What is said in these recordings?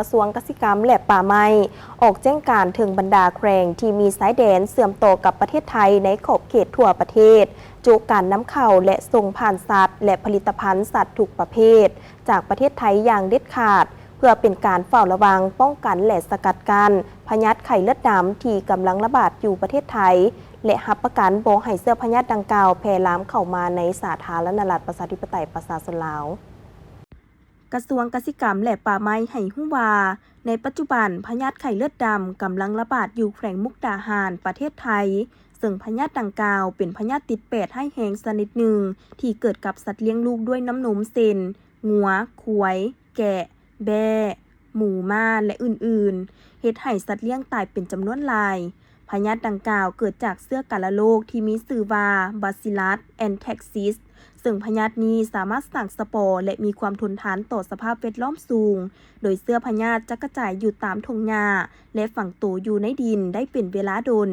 ກະຊວງກະສິກຳ ແລະ ປ່າໄມ້ ອອກແຈ້ງການເຖິງບັນດາແຂວງທີ່ມີຊາຍແດນເຊື່ອມຕໍ່ກັບປະເທດໄທໃນຂອບເຂດທົ່ວປະເທດ ໂຈະການນຳເຂົ້າ ແລະ ສົ່ງຜ່ານສັດ ແລະ ຜະລິດຕະພັນສັດທຸກປະເພດ ຈາກປະເທດໄທຢ່າງເດັດຂາດ ເພື່ອເປັນການເຝົ້າລະວັງ, ປ້ອງກັນ ແລະ ສະກັດກັ້ນພະຍາດໄຂ້ເລືອດດຳທີ່ກຳລັງລະບາດຢູ່ປະເທດໄທ ແລະ ຮັບປະກັນບໍ່ໃຫ້ເຊື້ອພະຍາດດັ່ງກ່າວແຜ່ລາມເຂົ້າມາໃນສາທາລະນະລັດ ປະຊາທິປະໄຕ ປະຊາຊົນລາວ. ກະຊວງກະສິກຳ ແລະ ປ່າໄມ້ໃຫ້ຮູ້ວ່າ ໃນປັດຈຸບັນ ພະຍາດໄຂ້ເລືອດດຳກຳລັງລະບາດຢູ່ແຂວງມຸກດາຫານ ປະເທດໄທ, ເຊິ່ງພະຍາດດັ່ງກ່າວເປັນພະຍາດຕິດແປດຮ້າຍແຮງຊະນິດໜຶ່ງ ທີ່ເກີດກັບສັດລ້ຽງລູກດ້ວຍນ້ຳນົມ ເຊັ່ນ ງົວ, ຄວາຍ, ແກະ, ແບ້, ໝູ, ມ້າ ແລະ ອື່ນໆ, ເຮັດໃຫ້ສັດລ້ຽງຕາຍເປັນຈຳນວນຫຼາຍ. ພະຍາດດັ່ງກ່າວເກີດຈາກເຊື້ອກາລະໂລກທີ່ມີຊື່ວ່າ Bacillus anthracis, ເຊິ່ງພະຍາດນີ້ສາມາດສ້າງສະປໍ ແລະ ມີຄວາມທົນທານຕໍ່ສະພາບແວດລ້ອມສູງ, ໂດຍເຊື້ອພະຍາດຈະກະຈາຍຢູ່ຕາມທົ່ງຫຍ້າ ແລະ ຝັງໂຕຢູ່ໃນດິນໄດ້ເປັນເວລາດົນ.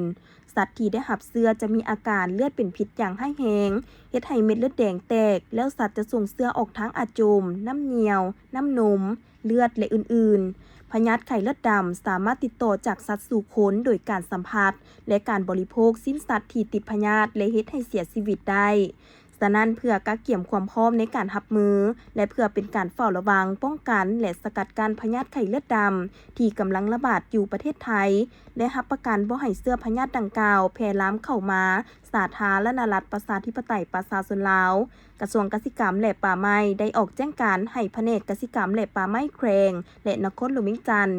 ສັດທີ່ໄດ້ຮັບເຊື້ອຈະມີອາການເລືອດເປັນພິດຢ່າງຮ້າຍແຮງ, ເຮັດໃຫ້ເມັດເລືອດແດງແຕກ, ແລ້ວສັດຈະສົ່ງເຊື້ອອອກທາງອາຈົມ, ນ້ຳຍ່ຽວ, ນ້ຳນົມ, ເລືອດ ແລະ ອື່ນໆ. ພະຍາດໄຂ້ເລືອດດຳສາມາດຕິດຕໍ່ຈາກສັດສູ່ຄົນໂດຍການສຳຜັດ ແລະ ການບໍລິໂພກຊີ້ນສັດທີ່ຕິດພະຍາດ ແລະ ເຮັດໃຫ້ເສຍຊີວິດໄດ້. ສະນັ້ນ, ເພື່ອກະກຽມຄວາມພ້ອມໃນການຮັບມື ແລະ ເພື່ອເປັນການເຝົ້າລະວັງ, ປ້ອງກັນ ແລະ ສະກັດກັ້ນພະຍາດໄຂ້ເລືອດດຳທີ່ກຳລັງລະບາດຢູ່ປະເທດໄທ ແລະ ຮັບປະກັນບໍ່ໃຫ້ເຊື້ອພະຍາດດັ່ງກ່າວແຜ່ລາມເຂົ້າມາສາທາລະນະລັດ ປະຊາທິປະໄຕ ປະຊາຊົນລາວ, ກະຊວງກະສິກຳ ແລະ ປ່າໄມ້ ໄດ້ອອກແຈ້ງການໃຫ້ພະແນກກະສິກຳ ແລະ ປ່າໄມ້ແຂວງ ແລະ ນະຄອນຫຼວງວຽງຈັນ,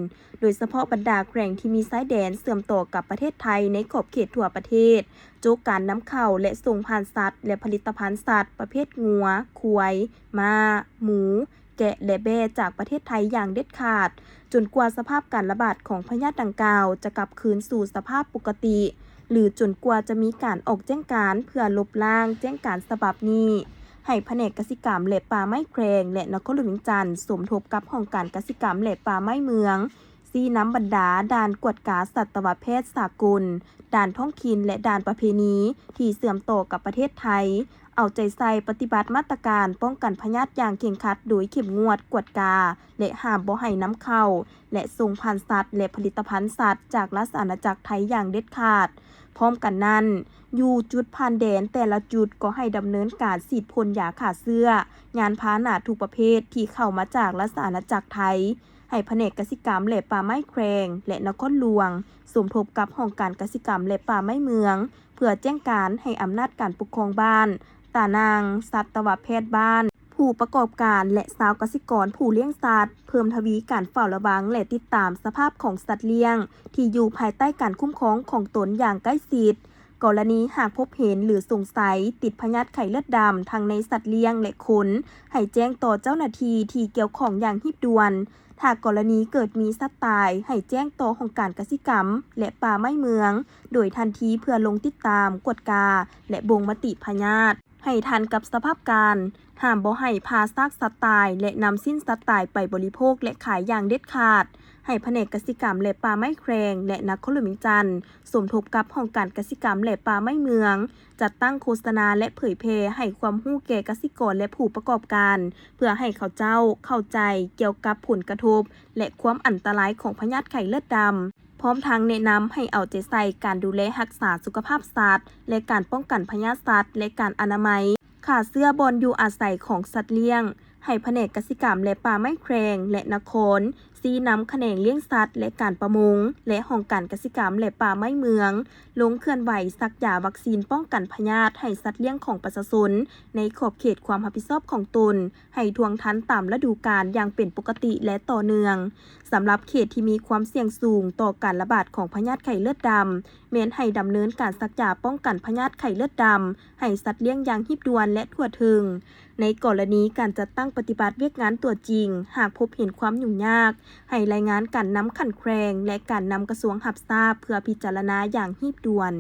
ໂດຍສະເພາະບັນດາແຂວງທີ່ມີຊາຍແດນເຊື່ອມຕໍ່ກັບປະເທດໄທໃນຂອບເຂດທົ່ວປະເທດ, ໂຈະການນຳເຂົ້າ ແລະ ສົ່ງຜ່ານສັດ ແລະ ຜະລິດຕະພັນສັດປະເພດງົວ, ຄວາຍ, ມ້າ, ໝູ, ແກະ ແລະ ແບ້ ຈາກປະເທດໄທຢ່າງເດັດຂາດ, ຈົນກວ່າສະພາບການລະບາດຂອງພະຍາດດັ່ງກ່າວຈະກັບຄືນສູ່ສະພາບປົກກະຕິ ຫຼື ຈົນກວ່າຈະມີການອອກແຈ້ງການເພື່ອລົບລ້າງແຈ້ງການສະບັບນີ້, ໃຫ້ພະແນກກະສິກຳ ແລະ ປ່າໄມ້ແຂວງ ແລະ ນະຄອນຫຼວງວຽງຈັນ ສົມທົບກັບຫ້ອງການກະສິກຳ ແລະ ປ່າໄມ້ເມືອງ ຊີ້ນຳບັນດາດ່ານກວດກາສັດຕະວະແພດສາກົນ, ດ່ານທ້ອງຖິ່ນ ແລະ ດ່ານປະເພນີທີ່ເຊື່ອມຕໍ່ກັບປະເທດໄທ, ເອົາໃຈໃສ່ປະຕິບັດມາດຕະການປ້ອງກັນພະຍາດຢ່າງເຄັ່ງຄັດ ໂດຍເຂັ້ມງວດກວດກາ ແລະ ຫ້າມບໍ່ໃຫ້ນຳເຂົ້າ ແລະ ສົ່ງຜ່ານສັດ ແລະ ຜະລິດຕະພັນສັດຈາກລາຊະອານາຈັກໄທຢ່າງເດັດຂາດ. ພ້ອມກັນນັ້ນ, ຢູ່ຈຸດຜ່ານແດນແຕ່ລະຈຸດກໍໃຫ້ດຳເນີນການສີດພົ່ນຢາຂ້າເຊື້ອຍານພາຫະນະທຸກປະເພດທີ່ເຂົ້າມາຈາກລາຊະອານາຈັກໄທ, ໃຫ້ພະແນກກະສິກຳ ແລະ ປ່າໄມ້ແຂວງ ແລະ ນະຄອນຫຼວງ ສົມທົບກັບຫ້ອງການກະສິກຳ ແລະ ປ່າໄມ້ເມືອງ ເພື່ອແຈ້ງການໃຫ້ອຳນາດການປົກຄອງບ້ານ, ຕານາງ, ສັດຕະວະແພດບ້ານ, ຜູ້ປະກອບການ ແລະ ຊາວກະສິກອນຜູ້ລ້ຽງສັດ ເພີ່ມທະວີການເຝົ້າລະວັງ ແລະ ຕິດຕາມສະພາບຂອງສັດລ້ຽງທີ່ຢູ່ພາຍໃຕ້ການຄຸ້ມຄອງຂອງຕົນຢ່າງໃກ້ຊິດ. ກໍລະນີຫາກພົບເຫັນ ຫຼື ສົງໄສຕິດພະຍາດໄຂ້ເລືອດດຳທັງໃນສັດລ້ຽງ ແລະ ຄົນ, ໃຫ້ແຈ້ງຕໍ່ເຈົ້າໜ້າທີ່ທີ່ກ່ຽວຂ້ອງຢ່າງຮີບດ່ວນ. ຖ້າກໍລະນີເກີດມີສັດຕາຍ, ໃຫ້ແຈ້ງຕໍ່ຫ້ອງການກະສິກຳ ແລະ ປ່າໄມ້ເມືອງໂດຍທັນທີ ເພື່ອລົງຕິດຕາມ, ກວດກາ ແລະ ບົ່ງມະຕິພະຍາດໃຫ້ທັນກັບສະພາບການ. ຫ້າມບໍ່ໃຫ້ຜ່າຊາກສັດຕາຍ ແລະ ນຳຊີ້ນສັດຕາຍໄປບໍລິໂພກ ແລະ ຂາຍຢ່າງເດັດຂາດ. ໃຫ້ພະແນກກະສິກຳ ແລະ ປ່າໄມ້ແຂວງ ແລະ ນະຄອນຫຼວງວຽງຈັນ ສົມທົບກັບຫ້ອງການກະສິກຳ ແລະ ປ່າໄມ້ເມືອງ ຈັດຕັ້ງໂຄສະນາ ແລະ ເຜີຍແຜ່ໃຫ້ຄວາມຮູ້ແກ່ກະສິກອນ ແລະ ຜູ້ປະກອບການ ເພື່ອໃຫ້ເຂົາເຈົ້າເຂົ້າໃຈກ່ຽວກັບຜົນກະທົບ ແລະ ຄວາມອັນຕະລາຍຂອງພະຍາດໄຂ້ເລືອດດຳ, ພ້ອມທັງແນະນຳໃຫ້ເອົາໃຈໃສ່ການດູແລຮັກສາສຸຂະພາບສັດ ແລະ ການປ້ອງກັນພະຍາດສັດ ແລະ ການອະນາໄມ ຂ້າເຊື້ອບ່ອນຢູ່ອາໄສຂອງສັດລ້ຽງ. ໃຫ້ພະແນກກະສິກຳ ແລະ ປ່າໄມ້ແຂວງ ແລະ ນະຄອນ ຊີ້ນຳຂະແໜງລ້ຽງສັດ ແລະ ການປະມົງ ແລະ ຫ້ອງການກະສິກຳ ແລະ ປ່າໄມ້ເມືອງ ລົງເຄື່ອນໄຫວສັກຢາວັກຊີນປ້ອງກັນພະຍາດໃຫ້ສັດລ້ຽງຂອງປະຊາຊົນໃນຂອບເຂດຄວາມຮັບຜິດຊອບຂອງຕົນ ໃຫ້ທ່ວງທັນຕາມລະດູການຢ່າງເປັນປົກກະຕິ ແລະ ຕໍ່ເນື່ອງ. ສຳລັບເຂດທີ່ມີຄວາມສ່ຽງສູງຕໍ່ການລະບາດຂອງພະຍາດໄຂ້ເລືອດດຳ, ແມ່ນໃຫ້ດຳເນີນການສັກຢາປ້ອງກັນພະຍາດໄຂ້ເລືອດດຳໃຫ້ສັດລ້ຽງຢ່າງຮີບດ່ວນ ແລະ ທົ່ວເຖິງ. ໃນກໍລະນີການຈັດຕັ້ງປະຕິບັດວຽກງານຕົວຈິງ, ຫາກພົບເຫັນຄວາມຫຍຸ້ງຍາກ, ໃຫ້ລາຍງານການນຳຂັ້ນແຂວງ ແລະ ການນຳກະຊວງຮັບຊາບ ເພື່ອພິຈາລະນາຢ່າງຮີບດ່ວນ.